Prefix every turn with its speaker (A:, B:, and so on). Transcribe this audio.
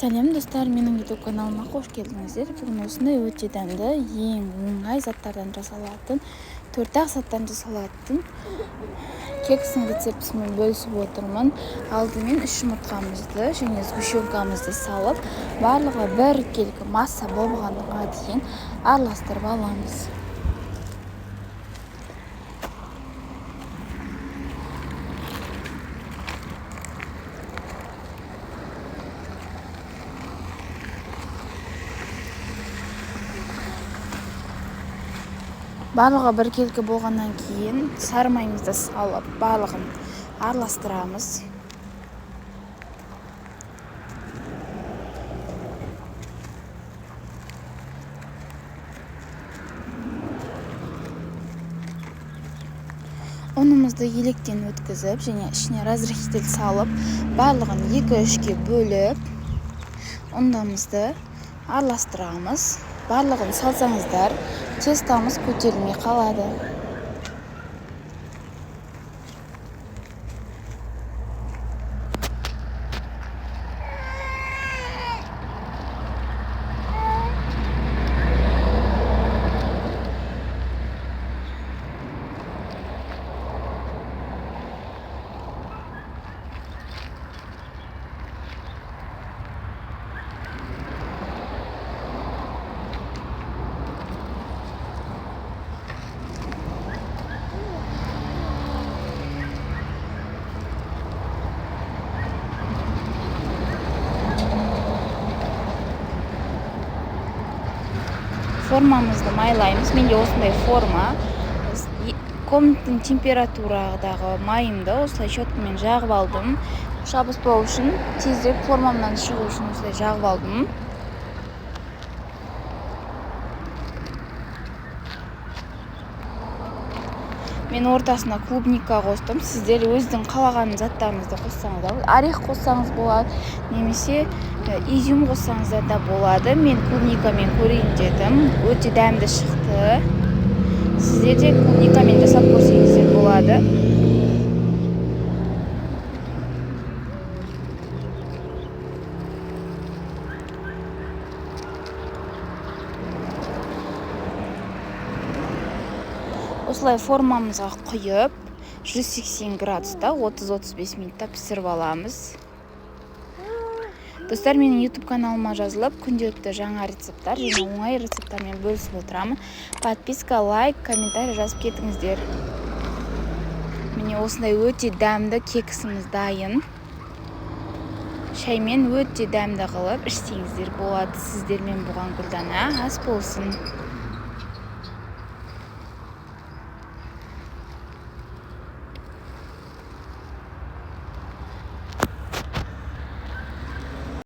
A: Сәлем достар, менің YouTube каналыма қош келдіңіздер. Бүгін осындай өте дәмді, ең оңай заттардан жасалатын, төрт-ақ заттан жасалатын кекстің рецептісімен бөлісіп отырмын. Алдымен 3 жұмыртқамызды және сгущенкамызды салып, барлығы біркелкі масса болғанға дейін араластырып аламыз. Барлығы біркелкі болғаннан кейін сары майымызды салып, барлығын араластырамыз. Ұнымызды електен өткізіп, және ішіне разрыхитель салып, барлығын 2-3-ке бөліп, ұнымызды араластырамыз. Барлығын салсаңыздар, тестамыз көтерілмей қалады. Формамызды майлаймыз. Менде осындай форма. Комнатный температурадағы майымды осылай щеткамен жағып алдым. Жабыспау үшін, тезірек формамнан шығу үшін осылай жағып алдым. Мен ортасына клубника қостым. Сіздер өздің қалаған заттарыңызды қоссаңыз да болады. Орех қоссаңыз болады, немесе изюм қоссаңыздар да болады. Мен клубникамен көрейін дедім. Өте дәмді шықты. Сіздер де клубникамен жасап көрсеңіздер болады. Осылай формамызға құйып, 180 градуста 30-35 минутта пісіріп аламыз. Достар, менің YouTube каналыма жазылып, күнделікті жаңа рецепттар және оңай рецепттармен бөлісіп отырамын. Подписка, лайк, комментарий жазып кетіңіздер. Міне осындай өте дәмді кексіміз дайын. Шаймен өте дәмді қылып ішсеңіздер болады. Сіздермен болған Гүлдана, ас болсын.